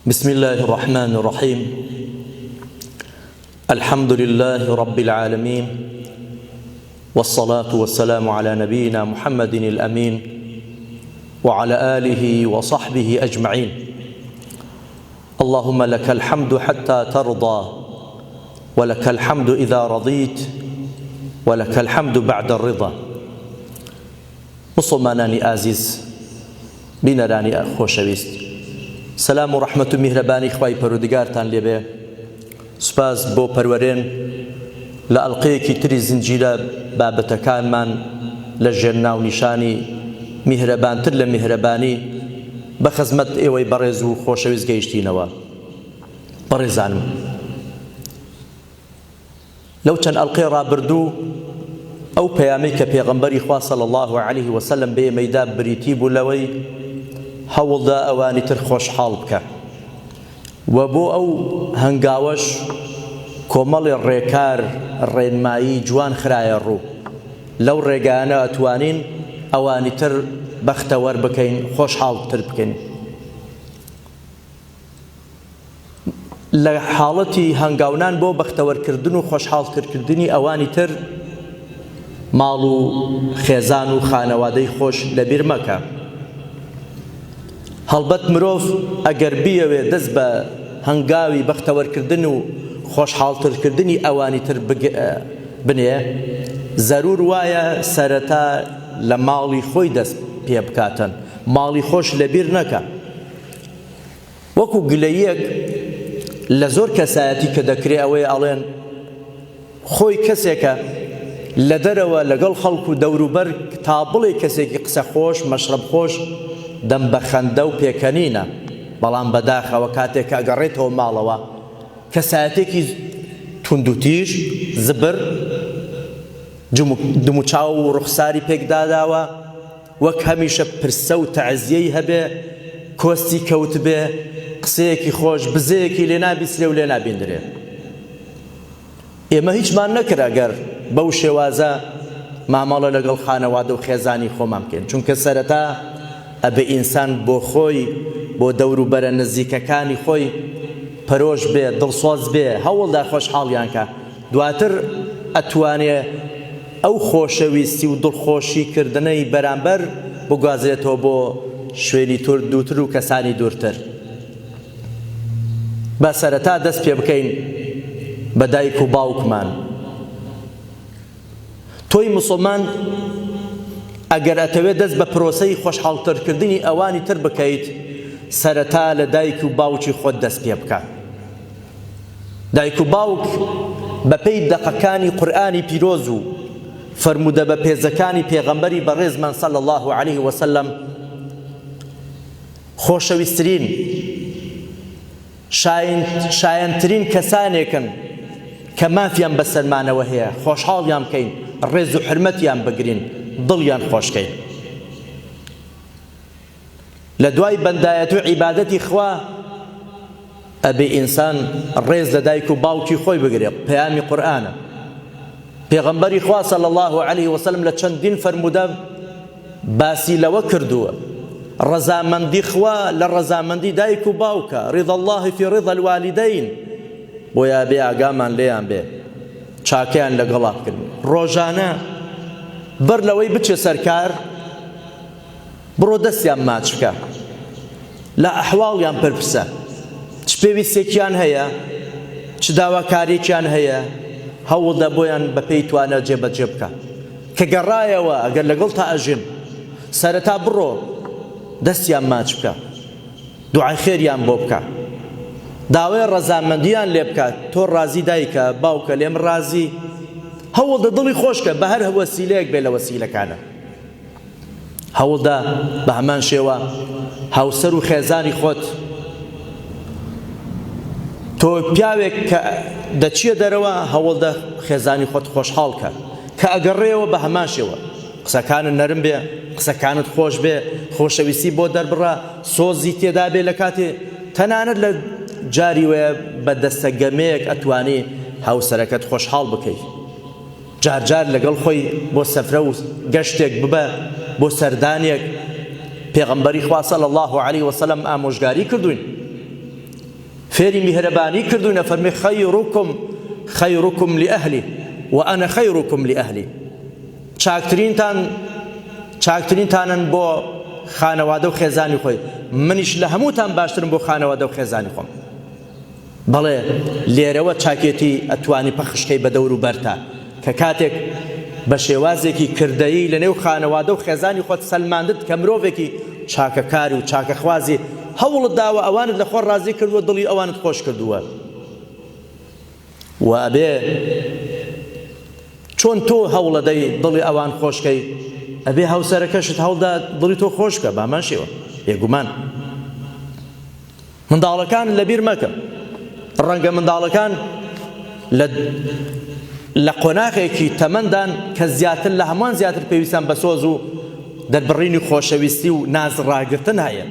بسم الله الرحمن الرحيم الحمد لله رب العالمين والصلاة والسلام على نبينا محمد الأمين وعلى آله وصحبه أجمعين اللهم لك الحمد حتى ترضى ولك الحمد إذا رضيت ولك الحمد بعد الرضا موسڵمانانی ئازیز، بینەرانی خۆشەویست، سەلام و ڕەحمەت و میهرەبانی خوای پەروەردگارتان لێبێ. سوپاس بۆ پەروەرێن لە ئەڵقەیەکی تری زنجیرە بابەتەکانمان لە ژێر ناونیشانی میهرەبانتر لە میهرەبانی بە خزمەت ئێوەی بەڕێز و خۆشەویست گەیشتینەوە. بەڕێزانم. لەو چەند ئەڵقەی ڕابردوو ئەو پەیامەی کە پێغەمبەری خوا صلی اللە علیه وسلم بە ئێمەی دا بریتی بوو لەوەی هەوڵدە ئەوانی تر خۆشحاڵ بکە و بۆ ئەو هەنگاوەش کۆمەڵی ڕێکار ڕێنمایی جوان خرایە ڕوو لەو ڕێگایانە ئەتوانین ئەوانی تر بەختەوەر بکەین خۆشحاڵتر بکەین. لە حاڵەتی هەنگاونان بۆ بەختەوەرکردن و خۆشحاڵترکردنی ئەوانی تر، ماڵ و خێزان و خانەوادەی خۆش لەبیر مەکە. هەڵبەت مرۆڤ ئەگەر بیەوێ دەست بە هەنگاوی بەختەوەرکردن و خۆشحاڵترکردنی ئەوانی تر بنێ، زەرور وایە سەرەتا لە ماڵی خۆی دەست پێ بکاتن، ماڵی خۆش لەبیر نەکا. وەکو گلەییەک لە زۆر کەسایەتی کە دەکرێ ئەوەیە ئەڵێن خۆی کەسێکە لە دەرەوە لەگەڵ خەڵک و دەوروبەر تا بڵێ کەسێکی قسە خۆش مەشرەب خۆش دەم بە خەندە و پێکەنینە بەڵام بەداخەوە کاتێک کە ئەگەڕێتەوە ماڵەوە کەسایەتێکی توندوتیژ زبر دموچاو و ڕوخساری پێکداداوە وەک هەمیشە پرسە و تەعزیەی هەبێ، کۆستی کەوتبێ، قسەیەکی خۆش، بزەیەکی لێ نابیسرێ و لێ نابیندرێ. ئێمە هیچمان نەکرد ئەگەر بەو شێوازە مامەڵە لەگەڵ خانەوادە و خێزانی خۆمان بکەین، چونکە سەرەتا ئەبێ ئینسان بۆ خۆی، بۆ دەوروبەرە نزیکەکانی خۆی پەرۆش بێ، دڵسۆز بێ، هەوڵدا خۆشحاڵیان کا، دواتر ئەتوانێ ئەو خۆشەویستی و دڵخۆشی کردنەی بەرامبەر بگوازرێتەوە بۆ شوێنی تر دووتر و کەسانی دوورتر. با سەرەتا دەست پێ بکەین بە دایک و باوکمان. تۆی موسڵمان ئەگەر ئەتەوێت دەست بە پرۆسەی خۆشحاڵترکردنی ئەوانی تر بکەیت، سەرەتا لە دایک و باوکی خۆت دەست پێ بکە. دایک و باوک بەپێی دەقەکانی قورئانی پیرۆز و فەرموودە بەپێزەکانی پێغەمبەری بەڕێزمان صلی اللە علیه وسلم خۆشەویسترین شایەنترین کەسانێکن کە مافیان بەسەرمانەوە هەیە خۆشحاڵیان بکەین ڕێز و حرمەتیان بگرین دڵیان خۆشکەین لە دوای بەندایەت و عیبادەتی خوا ئەبێ ئینسان ڕێز لە دایک و باوکی خۆی بگرێ پەیامی قورئانە پێغەمبەری خوا صلی الله علیه وسلم لە چەندین فەرموودە باسی لەوە کردووە ڕەزامەندی خوا لە ڕەزامەندی دایک و باوکە رضا الله فی رضا الوالدین بۆیە بێ ئاگامان لێیان بێ چاکەیان لەگەڵا بکەن ڕۆژانە بەر لەوەی بچێ سەرکار بڕۆ دەستیان ماچ بکە لە ئەحواڵیان پرپسە چ پێویستێکیان هەیە چ داواکاریەکیان هەیە هەوڵدە بۆیان بەپێی توانە جێبەجێ بکە کە گەڕایەوە ئەگەر لەگەڵ تا ئەژین سەرەتا بڕۆ دەستیان ماچ بکە دوعای خێریان بۆ بکە داوای ڕەزامەندیان لێ بکە تۆ ڕازی دایکە باوکە لێم ڕازی هەوڵدە دڵی خۆشکە بە هەر وەسیلەیەک بێ لە وەسیلەکانە هەوڵدە بە هەمان شێوە هاوسەر و خێزانی خۆت تۆ پیاوێک کە دەچیە دەرەوە هەوڵدە خێزانی خۆت خۆشحاڵ کە کە ئەگەڕێەوە بە هەمان شێوە قسەکانت نەرم بێ قسەکانت خۆش بێ خۆشەویستی بۆ دەربڕە سۆزی تێدا بێ لە کاتێ تەنانەت لە جاری وەیە بە دەستە گەمەیەک ئەتوانی هاوسەرەکەت خۆشحاڵ بکەیت جار جار لەگەڵ خۆی بۆ سەفرە و گەشتێک ببە بۆ سەردانێک، پێغەمبەری خوا صلی اللە علیە وسلم ئامۆژگاری کردووین. فێری میهرەبانی کردوون ئەفەرمێ خیرکم خیرکم لئەهلی وأنا خیرکم لئەهلی چاکترینتان چاکترینتانن بۆ خانەوادە و خێزانی خۆی منیش لە هەمووتان باشترم بۆ خانەوادە و خێزانی خۆم بەڵێ لێرەوە چاکێتی ئەتوانی پەخشکەی بە دەور و بەرتا کە کاتێک بە شێوازێکی کردەیی لە نێو خانەوادە و خێزانی خۆت سەلماندت کە مرۆڤێکی چاکەکار و چاکەخوازی هەوڵت داوە ئەوانت لە خۆ ڕازی کردووە دڵی ئەوانت خۆش کردووە و ئەبێ چۆن تۆ هەوڵەدەی دڵی ئەوان خۆشکەی ئەبێ هاوسەرەکەشت هەوڵدا دڵی تۆ خۆش بکە بامان شێوە بێگومان منداڵەکان لەبیر مەکە ڕەنگە منداڵەکان لە لە قۆناغێکی تەمەندان کە زیاتر لە هەمووان زیاتر پێویستیان بە سۆز و دەربڕینی خۆشەویستی و ناز ڕاگرتن هەیە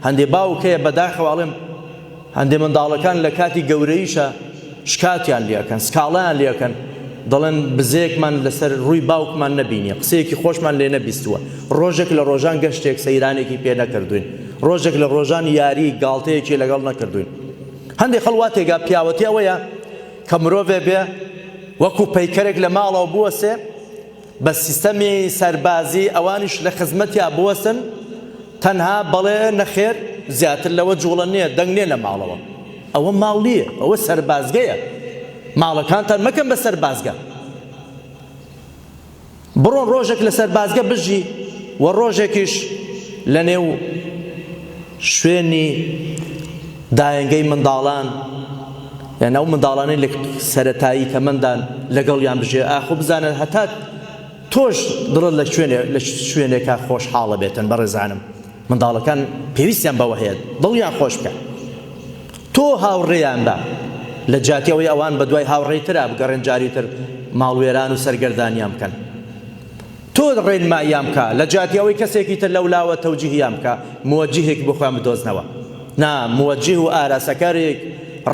هەندێ باوک هەیە بەداخەوە ئەڵێم هەندێ منداڵەکان لە کاتی گەورەیشە شکاتیان لێ ئەکەن سکاڵایان لێ ئەکەن دەڵێن بزەیەکمان لەسەر ڕووی باوکمان نەبینیە قسەیەکی خۆشمان لێ نەبیستووە ڕۆژێک لە ڕۆژان گەشتێک سەیرانێکی پێ نەکردوین ڕۆژێک لە ڕۆژان یاری گاڵتەیەکی لەگەڵ نەکردوین هەندێک خەڵ وا تێگا پیاوەتی ئەوەیە کە مرۆڤێ بێ وەکو پەیکەرێک لە ماڵەوە بوەسێ بە سیستەمی سەربازی ئەوانیش لە خزمەتیا بوەستن تەنها بەڵێ نەخێر زیاتر لەوە جوڵە نییە دەنگ نییە لە ماڵەوە ئەوە ماڵ نییە ئەوە سەربازگەیە ماڵەکانتان مەکەن بە سەربازگە بڕۆن ڕۆژێک لە سەربازگە بژی و ڕۆژێکیش لە نێو شوێنی دایەنگەی منداڵان یان ئەو منداڵانەی لە سەرەتایی تەمەندان لەگەڵیان بژێ ئاخۆ بزانە هەتا تۆش دڵت لە شوێنێ لە شوێنێکا خۆشحاڵە بێتن بەڕێزانم منداڵەکان پێویستیان بەوە هەیە دڵیان خۆش بکە تۆ هاوڕێیان بە لە جیاتی ئەوەی ئەوان بە دوای هاوڕێی ترا بگەڕێن جاری تر ماڵوێران و سەرگەردانیان بکەن تۆ ڕێنماییان بکە لە جیاتی ئەوەی کەسێکی تر لەولاوە تەوجیهیان بکە موەجیهێک بۆ خۆیان بدۆزنەوە نا موەجیه و ئاراسەکەرێک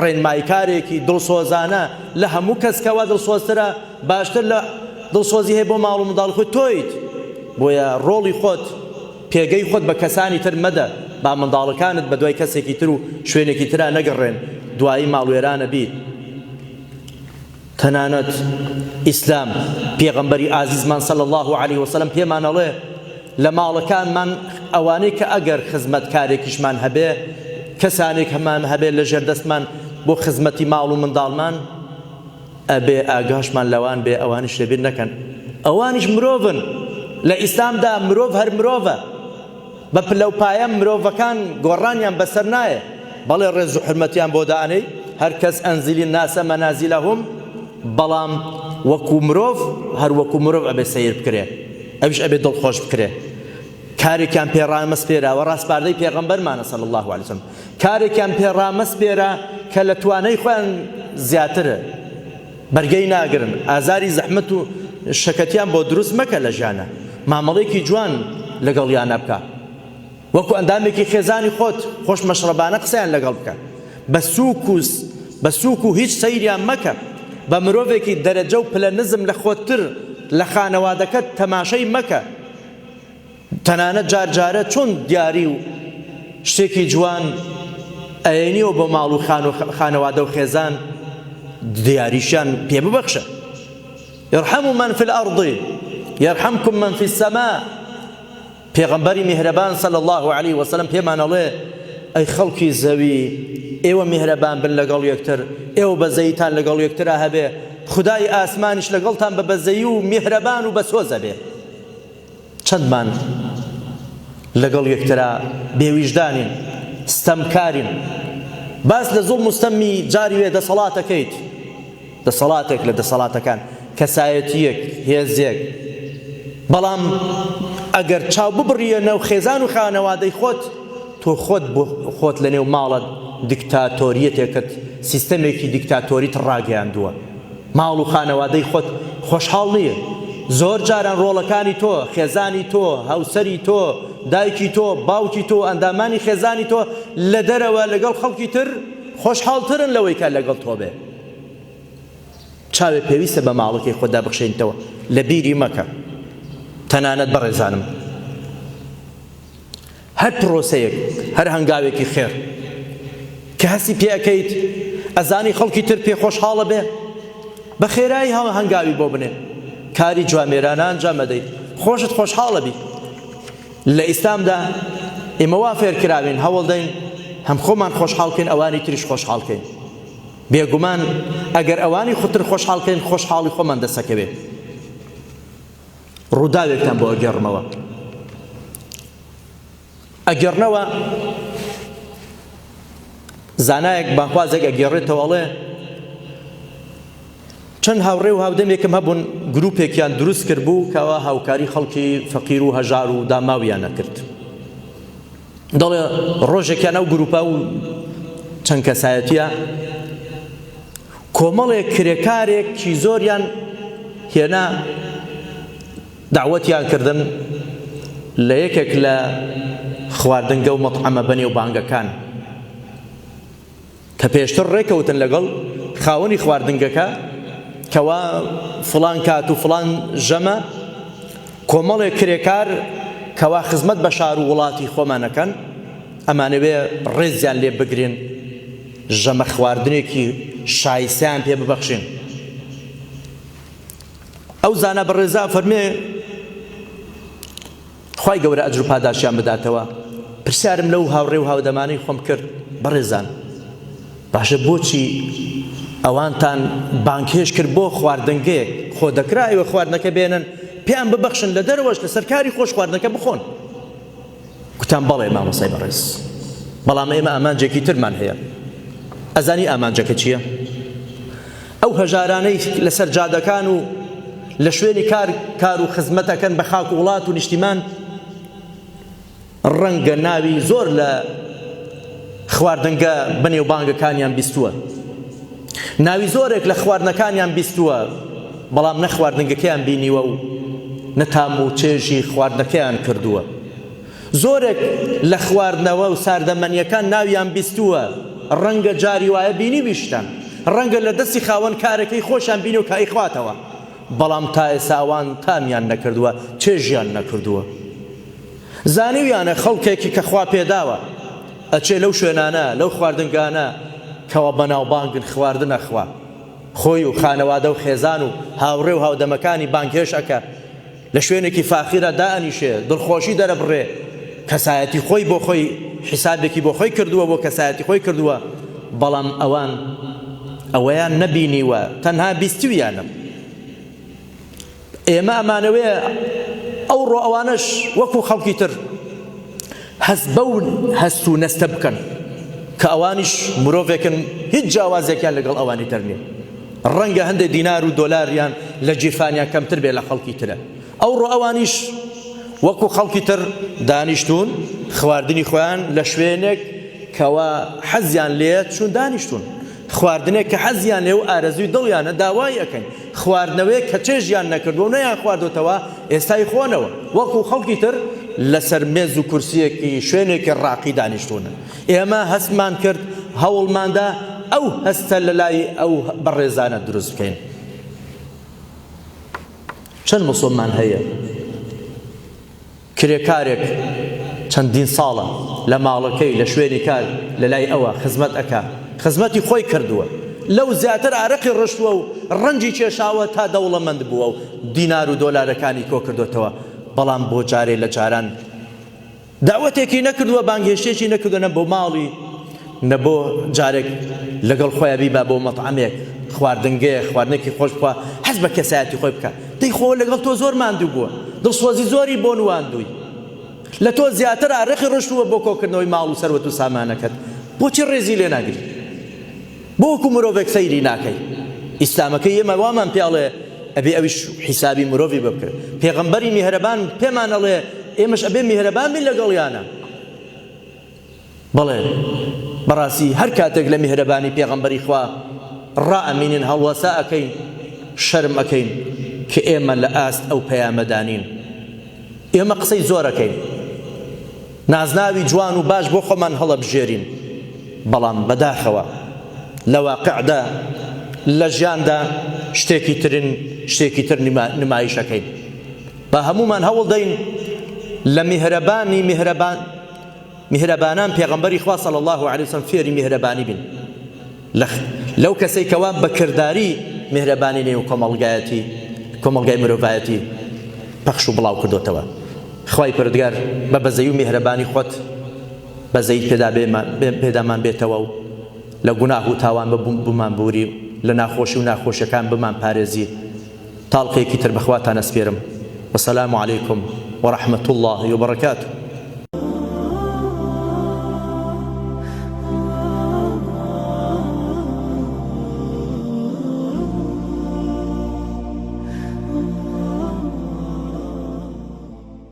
ڕێنماییکارێکی دڵسۆزانە لە هەموو کەس کەوا دڵسۆزترە باشتر لە دڵسۆزی هەیە بۆ ماڵ و منداڵ خۆی تۆیت بۆیە ڕۆڵی خۆت پێگەی خۆت بە کەسانی تر مەدە با منداڵەکانت بە دوای کەسێکی تر و شوێنێکی ترا نەگەڕێن دوایی ماڵوێرانە بیت تەنانەت ئیسلام پێغەمبەری ئازیزمان صلی اللە علیه وسلم پێمان ئەڵێ لە ماڵەکانمان ئەوانەی کە ئەگەر خزمەتکارێکیشمان هەبێ کەسانێک هەمان هەبێ لە ژێر دەستمان بۆ خزمەتی ماڵ و منداڵمان ئەبێ ئاگاشمان لەوان بێ ئەوانیش لەبیر نەکەن ئەوانیش مرۆڤن لە ئیسلامدا مرۆڤ هەر مرۆڤە بە پلە و پایە مرۆڤەکان گۆڕانیان بەسەر نایە، بەڵێ ڕێز و حورمەتیان بۆ دائەنێی، هەر کەس ئەنزیلی الناس منازلهم، بەڵام وەکو مرۆڤ هەر وەکو مرۆڤ ئەبێ سەیر بکرێ، ئەویش ئەبێ دڵخۆش بکرێ، کارێکیان پێ ڕامەسپێراوە ڕاسپاردەی پێغەمبەرمانە صلی اللە علیە وسلم، کارێکیان پێ ڕامەسپێرا کە لە توانای خۆیان زیاترە. بەرگەی ناگرن ئازاری زەحمەت و شەکەتیان بۆ دروست مەکە لە ژیانا مامەڵەیەکی جوان لەگەڵیانا بکە وەکو ئەندامێکی خێزانی خۆت خۆش مەشڕەبانە قسەیان لەگەڵ بکە بە سوک و بە سوک و هیچ سەیریان مەکە بە مرۆڤێکی دەرەجە و پلە نزم لە خۆتتر لە خانەوادەکەت تەماشەی مەکە تەنانەت جار جارە چۆن دیاری و شتێکی جوان ئەیەنیەوە بۆ ماڵ و خانەوادە و خێزان دیاریشیان پێ ببەخشە ارحموا من فی الارض یرحمکم من فی السماء پێغەمبەری میهرەبان صلی الله علیه وسلم پێمان ئەڵێ ئەی خەڵکی زەوی ئێوە میهرەبان بن لەگەڵ یەکتر ئێوە بەزەیتان لەگەڵ یەکترا هەبێ خدای ئاسمانیش لەگەڵتان بە بەزەیی و میهرەبان و بەسۆزە بێ چەندمان لەگەڵ یەکترا بێویژدانین، ستەمکارین. باس لە زوڵم و ستەمی جاری وێ دەسەڵاتەکەیت، دەسەڵاتێک لە دەسەڵاتەکان، کەسایەتییەک، هێزێک، بەڵام ئەگەر چاو ببڕیە نێو خێزان و خانەوادەی خۆت، تۆ خۆت بۆ خۆت لەنێو ماڵت دیکتاتۆریەتێکت، سیستەمێکی دیکتاتۆریت ڕاگەیاندووە. ماڵ و خانەوادەی خۆت خۆشحاڵ نیت، زۆر جاران ڕۆڵەکانی تۆ، خێزانی تۆ، هاوسەری تۆ، دایکی تۆ، باوکی تۆ، ئەندامانی خێزانی تۆ لە دەرەوە لەگەڵ خەڵکی تر خۆشحاڵترن لەوەی کە لەگەڵ تۆ بێ. چاوێ پێویستە بە ماڵەکەی خۆتدا بخشێنیتەوە، لە بیری مەکە. تەنانەت بەڕێزانم هەر پرۆسەیەک، هەر هەنگاوێکی خێر. کە هەستی پێ ئەکەیت ئەزانی خەڵکی تر پێ خۆشحاڵە بێ بە خێرایی هەڵ هەنگاوی بۆ بنێ کاری جوامێرانە ئەنجام ئەدەیت خۆشت خۆشحاڵە بی لە ئیسلامدا ئێمە وا فێر کراوین هەوڵ دەین هەم خۆمان خۆشحاڵ کەین ئەوانی تریش خۆشحاڵ کەین بێگومان ئەگەر ئەوانی خوتر خۆشحاڵ کەین خۆشحاڵی خۆمان دەسەکەوێ ڕووداوێکتان بۆ ئەگێڕمەوە ئەگێڕنەوە زانایەک بانخوازێک ئەگێڕێتەوە ئەڵێ چەند هاوڕێ و هاودەمێکم هەبوون گروپێکیان دروست کرد بوو کەوا هاوکاری خەڵکی فەقیر و هەژار و داماویان نەکرد دەڵێ ڕۆژێکیان ئەو گروپە و چەند کەسایەتیە کۆمەڵێک کرێکارێکی زۆریان هێنا دەعوەتیان کردن لە یەکێک لە خواردنگە و مەتعەمە بەنێوبانگەکان کە پێشتر ڕێکەوتن لەگەڵ خاوەنی خواردنگەکە کەوا فڵان کات و فڵان ژەمە کۆمەڵێک کرێکار کەوا خزمەت بە شار و وڵاتی خۆمانەکەن ئەمانەوێ ڕێزیان لێ بگرین ژەمە خواردنێکی شایسیان پێ ببەخشین ئەو زانا بەڕێزە ئەفەرمێ خوای گەورە ئەجر و پاداشیان بداتەوە پرسیارم لەو هاوڕێ و هاودەمانەی خۆم کرد بەڕێزان باشە بۆچی ئەوانتان بانگهێشت کرد بۆ خواردنگەیەک خۆ دەکرا ئێوە خواردنەکە بێنن پێیان ببەخشن لە دەرەوەش لەسەر کاری خۆش خواردنەکە بخۆن کوتان بەڵێ مامۆستای بەڕێز بەڵام ئێمە ئامانجێکی ترمان هەیە ئەزانی ئامانجەکە چییە؟ ئەو هەژارانەی لەسەر جادەکان و لە شوێنی کار کار و خزمەتەکەن بە خاک و وڵات و نیشتیمان ڕەنگە ناوی زۆر لە خواردنگە بەنێوبانگەکانیان بیستووە ناوی زۆرێک لە خواردنەکانیان بیستووە، بەڵام نە خواردنگەکەیان بینیوە و نە تام و چێژی خواردنەکەیان کردووە. زۆرێک لە خواردنەوە و ساردەمەنییەکان ناویان بیستووە، ڕەنگە جاری وایە بینیبیشتان، ڕەنگە لە دەستی خاوەن کارەکەی خۆشیان بینیوە کە ئەیخواتەوە، بەڵام تا ئێستا ئەوان تامیان نەکردووە، چێژیان نەکردووە. زانیویانە خەڵکێکی کە خوا پێداوە ئەچێ لەو شوێنانە لەو خواردنگانە کەوا بەناوبانگن خواردن ئەخوا خۆی و خانەوادە و خێزان و هاوڕێ و هاودەمەکانی بانگهێشت ئەکا لە شوێنێکی فاخیرا دائەنیشێ دڵخۆشی دەرەبڕێ کەسایەتی خۆی بۆ خۆی حیسابێکی بۆ خۆی کردووە بۆ کەسایەتی خۆی کردووە بەڵام ئەوان ئەوەیان نەبینیوە تەنها بیستویانە ئێمە ئەمانەوێ ئەوڕۆ ئەوانەش وەکو خەڵکی تر هەست بەو هەست و نەستە بکەن کە ئەوانیش مرۆڤێکن هیچ جیاوازێکیان لەگەڵ ئەوانی تر نییە ڕەنگە هەندێک دینار و دۆلاریان لە گیرفانیان کەمتر بێ لە خەڵکی ترە ئەوڕۆ ئەوانیش وەکو خەڵکی تر دانیشتون خواردنی خۆیان لە شوێنێک کەوا حەزیان لێیە چوون دانیشتوون خواردنێک کە حەزیان لێ و ئارەزووی دڵیانە داوای ئەکەن خواردنەوەیەک کە چێژیان نەکردووە و نەیان خواردۆتەوە ئێستای خۆنەوە وەکو خەڵکی تر لەسەر مێز و کورسیەکی شوێنێکی ڕاقی دانیشتوون ئێمە هەستمان کرد هەوڵماندا ئەو هەستە لەلای ئەو بەڕێزانە دروست بکەین چەند موسڵمان هەیە کرێکارێک چەندین ساڵە لە ماڵەکەی لە شوێنی کار لە لای ئەوە خزمەت ئەکا خزمەتی خۆی کردووە لەو زیاتر ئارەقی ڕشتووە و ڕەنجی کێشاوە تا دەوڵەمەند بووە و دینار و دۆلارەکانی کۆکردۆتەوە بەڵام بۆ جارێ لە جاران دەعوەتێکی نەکردووە بانگهێشتێکی نەکردووە نە بۆ ماڵی نە بۆ جارێک لەگەڵ خۆیا بیبا بۆ مەتعەمێک خواردنگەیەک خواردنێکی خۆش بخوا حەز بە کەسایەتی خۆی بکا دەی خۆ لەگەڵ تۆ زۆر ماندوو بووە دڵسۆزی زۆری بۆ نواندووی لە تۆ زیاتر ئارەقی ڕشتووە بۆ کۆکردنەوەی ماڵ و سەروەت و سامانەکەت بۆچی ڕێزی لێ ناگری بۆ وەکو مرۆڤێک سەیری ناکەی ئیسلامەکەی ئێمە وامان پێ ئەڵێ ئەبێ ئەویش حیسابی مرۆڤی بۆ بکرێت پێغەمبەری میهرەبان پێمان ئەڵێ ئێمەش ئەبێ میهرەبان بین لەگەڵیانە بەڵێ بەڕاستی هەر کاتێک لە میهرەبانی پێغەمبەری خوا ڕائەمینین هەڵوەسە ئەکەین شەرم ئەکەین کە ئێمە لە ئاست ئەو پەیامەدا نین ئێمە قسەی زۆر ئەکەین نازناوی جوان و باش بۆ خۆمان هەڵەبژێرین بەڵام بەداخەوە لە واقعدا لە ژیاندا شتێکی ترن شتێکی تر نمایشەکەین با هەمومان هەوڵ دەین لە میهرەبانی میهرەبان. میهرەبانان پێغەمبەری خوا صلی اللە علیە وسلم فێری میهرەبانی بین لەو کەسەی کەوا بە کرداری میهرەبانی نێو کۆمەڵگایەتی کۆمەڵگای مرۆڤایەتی پەخش و بڵاو کردۆتەوە خوای پەروەردگار بە بەزەیی و میهرەبانی خۆت بەزەیت پێدا پێدامان بێتەوە و لە گوناه و تاوان بمان بوری و لە ناخۆشی و ناخۆشیەکان بمان پارێزی تاڵقێکی تر بەخواتان ئەسپێرم وسلام علیکم ورحمة اللە وبرکاته.